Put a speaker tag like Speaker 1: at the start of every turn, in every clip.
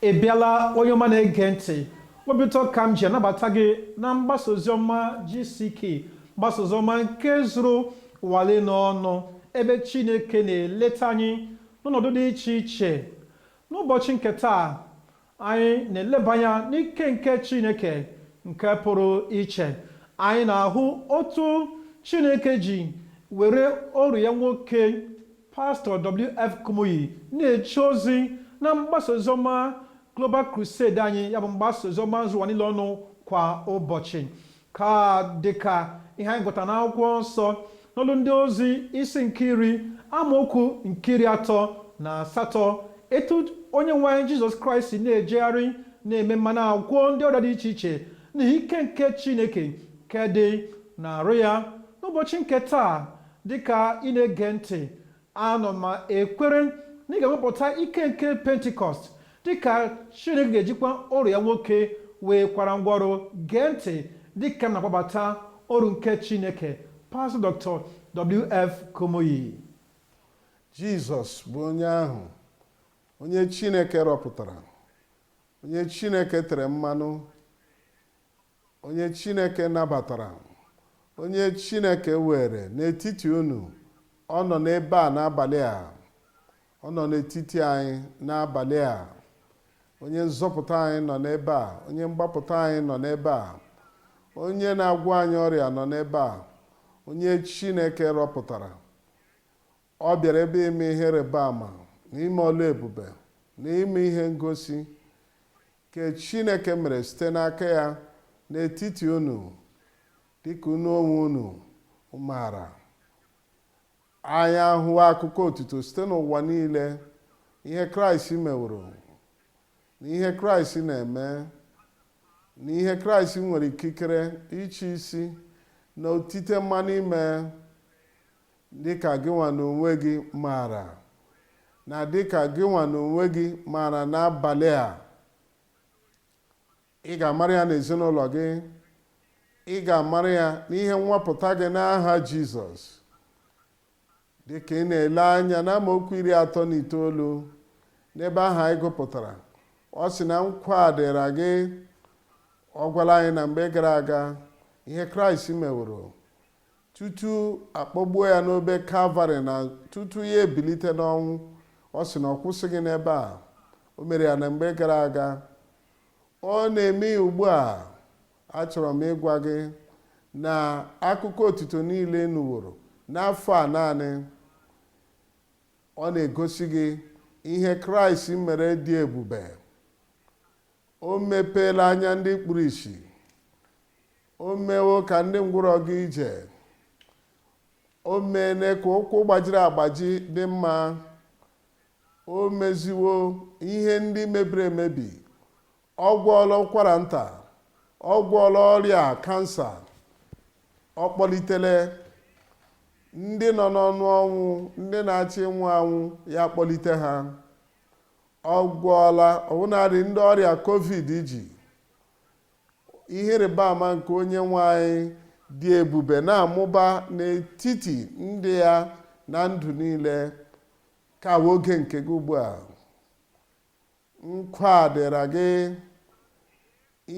Speaker 1: Ị bịala, onye ọma na-ege ntị. Obi ụtọ ka m ji anabata gị na mgbasa oziọma GCK, mgbasa oziọma nke zuru ụwa niile ọnụ, ebe Chineke na-eleta anyị n'ọnọdụ dị iche iche. N'ụbọchị nke taa, anyị na-eleba anya n'ike nke Chineke nke pụrụ iche. Anyị na-ahụ otu Chineke ji were oru ya nwoke, Pastọ WF Kumuyi, na-eje ozi na mgbasa oziọma Global Crusade anyị, ya bụ mgbasa oziọma zuru ụwa niile ọnụ kwa ụbọchị. Ka dịka ihe anyị gụtara n'akwụkwọ nsọ n'Ọlụ Ndị Ozi isi nke 10, amaokwu nke 38, etu onye nwe anyị Jizọs Kraịst si na-ejegharị, na-eme mma, na-agwọ ndị ọrịa dị iche iche na ike nke Chineke nke dị na-arụ ya. N'ụbọchị nke taa, dịka ị na-ege ntị, anọ ma ekwere na ị ga-enwepụta ike nke Pentikọst, dịka Chineke ga-ejikwa oru ya nwoke wee kwara ngwaọrụ. Gee ntị dịka m na-akpọbata oru nke Chineke, Pastọ Dr. W.F. Kumuyi.
Speaker 2: Jizọs bụ onye ahụ, onye Chineke rọpụtara, onye Chineke tere mmanụ, onye Chineke nabatara, onye Chineke were n'etiti unu. Ọ nọ n'ebe a n'abalị a. Ọ nọ n'etiti anyị n'abalị a. Onye nzọpụta anyị nọ n'ebe a. Onye mgbapụta anyị nọ n'ebe a. Onye na-agwọ anyị ọrịa nọ n'ebe a. Onye Chineke rọpụtara, ọ bịara ebe ime ihe ịrịba ama na ime ọlụ ebube na ime ihe ngosi nke Chineke mere site n'aka ya n'etiti unu, dịka unu onwe unu maara. Anyị ahụwa akụkọ otuto site n'ụwa niile, ihe Kraịst meworo na ihe Kraịst na-eme na ihe Kraịst nwere ikikere ịchị isi na otite mmanụ ime, dịka gị nwa n'onwe gị maara na dịka gị nwa n'onwe gị maara n'abalị a. Ị ga-amara ya n'ezinụlọ gị. Ị ga-amara ya n'ihe nwapụta gị n'aha Jizọs. Dịka ị na-ele anya n'amaokwu 39 n'ebe ahụ anyị gụpụtara, ọ sị na nkwa a dịra gị. Ọ gwala anyị na mgbe gara aga ihe Kraịst meworo tutu akpọgbuo ya n'obe Kalvarị na tutu ya ebilite n'ọnwụ. Ọ sị na ọ kwụsịghị n'ebe a. O mere ya na mgbe gara aga, ọ na-eme ya ugbu a. Achọrọ m ịgwa gị na akụkọ otuto niile nụworo n'afọ a naanị, ọ na-egosi gị ihe Kraịst mere dị ebube. O mepeela anya ndị kpuru ìsì. O mewo ka ndị ngwụrọ gị ije. O meene ka ụkwụ gbajiri agbaji dị mma. O meziwo ihe ndị mebiri emebi. Ọ gwọọla ụkwara nta. Ọ gwọọla ọrịa kansa. Ọ kpọlitele ndị nọ n'ọnụ ọnwụ, ndị na-achọ ịnwụ anwụ, ya kpọlite ha. Ọ gwọọla ọbụnadị ndị ọrịa COVID ji. Ihe ịrịba ama nke onye nwe anyị dị ebube na-amụba n'etiti ndị ya na ndụ niile. Ka oge nke gị ugbu a, nkwa dịra gị,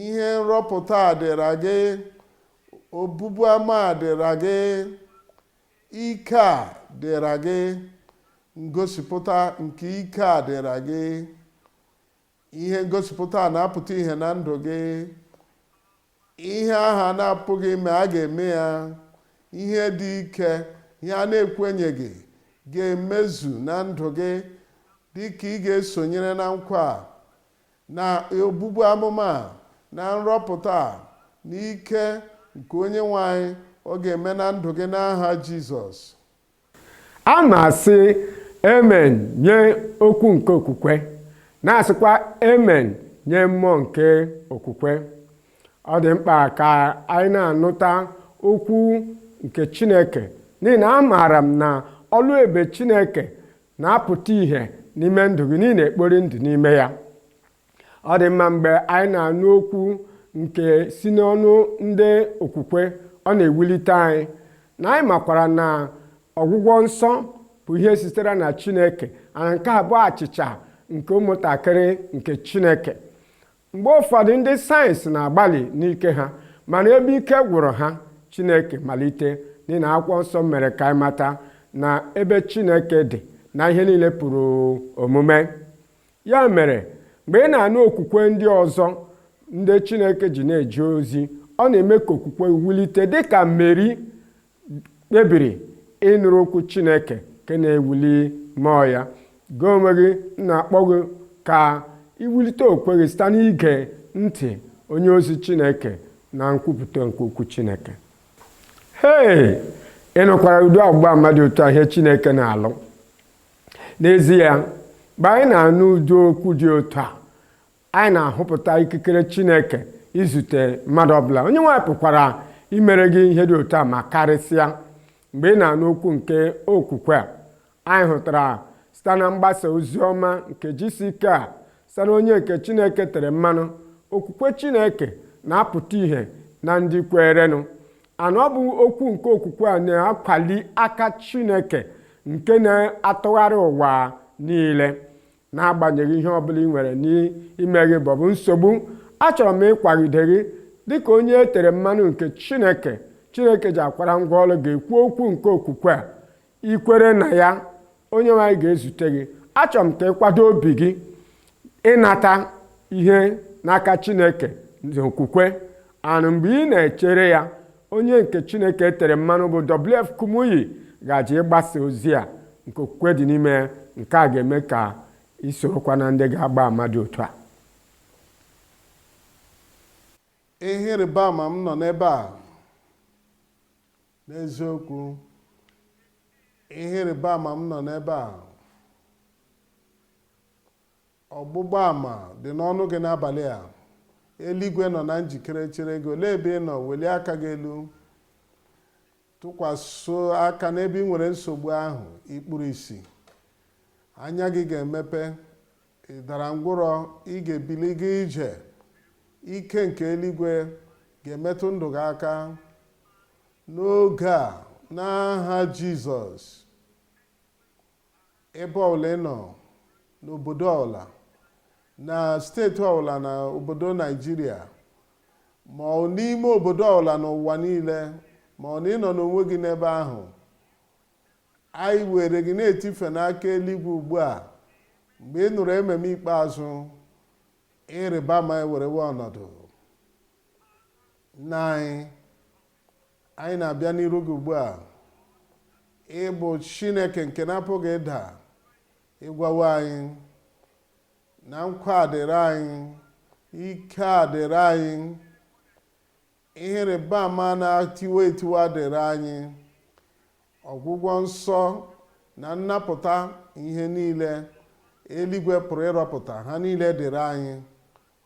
Speaker 2: ihe nrọpụta dịra gị, obubu ama dịra gị, ike a dịra gị, ngosipụta nke ike a dịra gị. Ihe ngosipụta a na-apụta ihe na ndụ gị. Ihe ahụ a na-apụghị ime, a ga-eme ya. Ihe dị ike, ihe a na-ekwenyeghị, ga-emezu na ndụ gị, dịka ị ga-esonyere na nkwa a, na obubu amụma a, na nrọpụta a, na ike nke onye nwe anyị, ọ ga-eme na ndụ gị n'aha Jizọs.
Speaker 3: A na-asị amen nye okwu nke okwukwe, na-asịkwa amen nye mmụọ nke okwukwe. Ọ dị mkpa ka anyị na-anụta okwu nke Chineke, n'ihi na amaara m na ọlụ ebube Chineke na-apụta ìhè n'ime ndụ gị n'ihi na ekpori ndụ n'ime ya. Ọ dị mma mgbe anyị na-anụ okwu nke si n'ọnụ ndị okwukwe, ọ na-ewulite anyị. Na anyị makwara na ọgwụgwọ nsọ bụ ihe sitere na Chineke, na nke a bụ achịcha nke ụmụntakịrị nke Chineke. Mgbe ụfọdụ ndị sayensị na-agbalị n'ike ha, mana ebe ike gwụrụ ha, Chineke malite, n'ihi na akwụkwọ nsọ mere ka anyị mata na ebe Chineke dị na ihe niile pụrụ omume. Ya mere, mgbe ị na-anụ okwukwe ndị ọzọ ndị Chineke ji na-eje ozi, ọ na-eme ka okwukwe wulite, dịka Meri kpebiri ịnụrụ okwu Chineke nke na-ewuli mmụọ ya. Gị onwe gị na-akpọ gị ka iwulite okwukwe gị site n'ige ntị onye ozi Chineke na nkwupụta nke okwu Chineke. Hei, ị nụkwara ụdị ọgbụgba ama dị otu a, ihe Chineke na-alụ n'ezie. Mgbe anyị na-anụ ụdị okwu dị otu a, anyị na-ahụpụta ikikere Chineke izute mmadụ ọbụla. Onye nwaanyị pụkwara imere gị ihe dị otu a, ma karịsịa mgbe ị na-anụ okwu nke okwukwe a anyị hụtara site na mgbasa ozi ọma nke GCK a, site na onye nke Chineke tere mmanụ. Okwukwe Chineke na-apụta ìhè na ndị kwerenụ ana. Ọ bụ okwu nke okwukwe a na-akwali aka Chineke nke na-atụgharị ụwa niile. N'agbanyeghị ihe ọbụla ị nwere n'ime gị bụ nsogbu, achọrọ m ịkwagide gị dịka onye e tere mmanụ nke Chineke. Chineke ji akwara ngwa ọrụ ga-ekwu okwu nke okwukwe a. Ikwere na ya, onye nwaanyị ga-ezute gị. Achọrọ m ka ịkwado obi gị ịnata ihe n'aka Chineke n'okwukwe. Anụ mgbe ị na-echere ya, onye nke Chineke tere mmanụ bụ W.F. Kumuyi gaji ịgbasa ozi a nke okwukwe dị n'ime ya. Nke a ga-eme ka isorokwa na ndị ga-agba ama dị otu a.
Speaker 2: Ihe ịrịba ama m nọ n'ebe a n'eziokwu. Ihe ịrịba ama m nọ n'ebe a. Ọgbụgba ama dị n'ọnụ gị n'abalị a. Eluigwe nọ na njikere chere gị. Olee ebe ị nọ? Welie aka gị elu, tụkwasị aka n'ebe ị nwere nsogbu ahụ. Ikpuru isi, anya gị ga-emepe. Ị dara ngwụrọ, ị ga-ebili gị ije. Ike nke eluigwe ga-emetụ ndụ gị aka n'oge a n'aha Jizọs. Ebe ọbụla ị nọ, n'obodo ọbụla, na steeti ọbụla, na obodo Naijiria, ma ọ n'ime obodo ọbụla n'ụwa niile, ma ọ na ị nọ n'onwe gị n'ebe ahụ, anyị were gị na-etife n'aka eluigwe ugbu a. Mgbe ị nụrụ ememe ikpeazụ, ịrịba ama ewerewe ọnọdụ. Nna anyị, anyị na-abịa n'iru gị ugbu a. Ịbụ Chineke nke na-apụghị ịda. Ịgwawo anyị na nkwa dịrị anyị, ike a dịrị anyị, ihe ịrịba ama na-etiwa etiwa dịrị anyị, ọgwụgwọ nsọ na nnapụta, ihe niile eluigwe pụrụ ịrọpụta, ha niile dịrị anyị.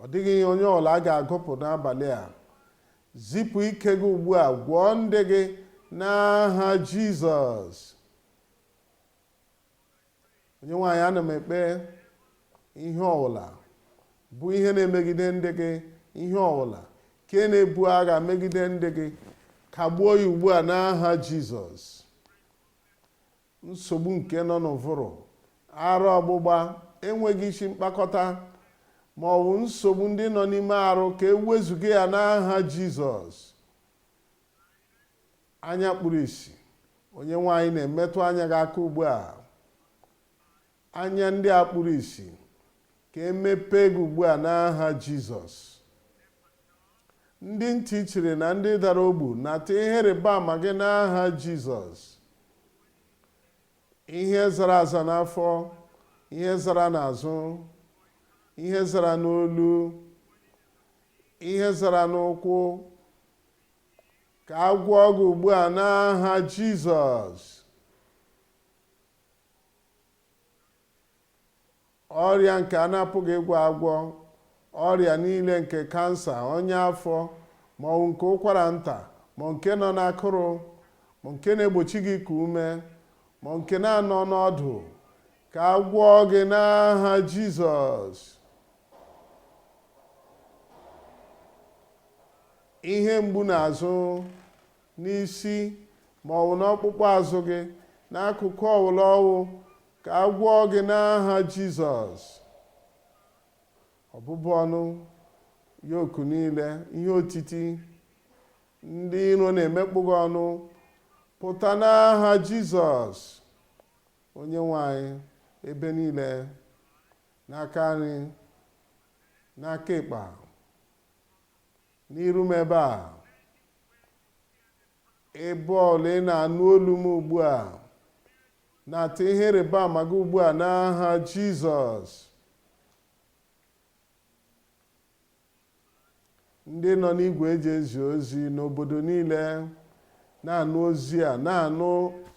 Speaker 2: Ọ dịghị ihe onye ọbụla a ga-agụpụ n'abalị a. Zipụ ike gị ugbu a, gwọọ ndị gị n'aha Jizọs. Onye nwaanyị, ana m ekpe, ihe ọbụla bụ ihe na-emegide ndị gị, ihe ọbụla nke na-ebu agha megide ndị gị, kagbuo ya ugbu a n'aha Jizọs. Nsogbu nke nọ n'ụvụrụ, arụ ọgbụgba, enweghị isi mkpakọta, ma ọ bụ nsogbu ndị nọ n'ime arụ, ka e wezụga ya n'aha Jizọs. Anya kpuru ìsì, onye nwaanyị na-emetụ anya gị aka ugbu a. Anya ndị a kpuru ìsì, ka emepee gị ugbu a n'aha Jizọs. Ndị ntị chiri na ndị dara ogbu, nata ihe ịrịba ama gị n'aha Jizọs. Ihe zara aza n'afọ, ihe zara n'azụ, ihe zara n'olu, ihe zara n'ụkwụ, ka a gwọọ gị ugbu a n'aha Jizọs. Ọrịa nke a na-apụghị ịgwọ agwọ, ọrịa niile nke kansa, ọnya afọ, ma ọ bụ nke ụkwara nta, ma nke nọ n'akụrụ, ma nke na-egbochi gị iku ume, ma nke na-anọ n'ọdụ, ka a gwọọ gị n'aha Jizọs. Ihe mgbu n'azụ, n'isi, ma ọ bụ n'ọkpụkpụ azụ gị, n'akụkụ ọwụla ọwụ, ka a gwọọ gị n'aha Jizọs. Ọbụbụ ọnụ, yoku niile, ihe otiti ndị iro na-emekpụ gị ọnụ, pụta n'aha Jizọs. Onye nwe anyị, ebe niile, n'aka nri, n'aka ịkpa, n'iru m ebe a, ebe ọla ị na-anụ olu m ugbu a, na-ata ihe ịrịba ama gị ugbu a n'aha Jizọs. Ndị nọ n'igwe eji ezi ozi n'obodo niile na-anụ ozi a, na-anụ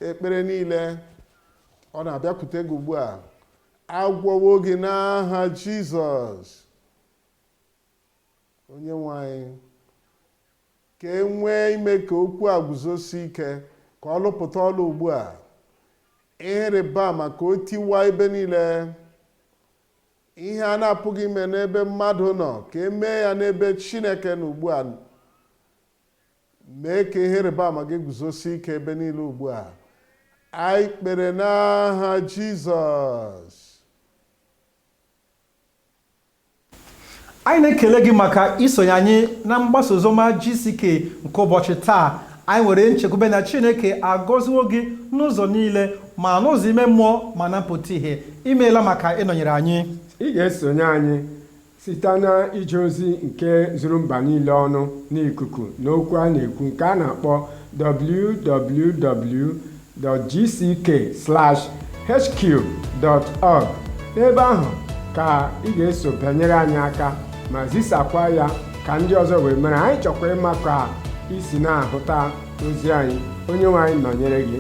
Speaker 2: ekpere niile, ọ na-abịakwute gị ugbu a. Agwọwo gị n'aha Jizọs. Onye nwe anyị, ka e nwee ime ka okwu a guzosi ike, ka ọ lụpụta ọlụ ugbu a. Ihe ịrịba ama ka o tiwa ebe niile. Ihe a na-apụghị ime n'ebe mmadụ nọ, ka e mee ya n'ebe Chineke nọ ugbu a. Mee ka ihe ịrịba ama gị guzosi ike ebe niile ugbu a. Anyị kpere n'aha Jizọs.
Speaker 1: Anyị na-ekele gị maka isonye anyị na mgbasa oziọma GCK nke ụbọchị taa. Anyị nwere nchekwube na Chineke agọziwo gị n'ụzọ niile, ma n'ụzọ ime mmụọ ma na mpụta ihe. Imeela maka ịnọnyere anyị.
Speaker 3: Ị ga-esonye anyị site na ije ozi nke zuru mba niile ọnụ n'ikuku na okwu a na-ekwu nke a na-akpọ www.gck/hq.org. N'ebe ahụ ka ị ga-eso banyere anyị aka ma zisakwa ya ka ndị ọzọ wee mara. Anyị chọkwa ịma ka isi na-ahụta ozi anyị. Onye nwe anyị nọnyere gị.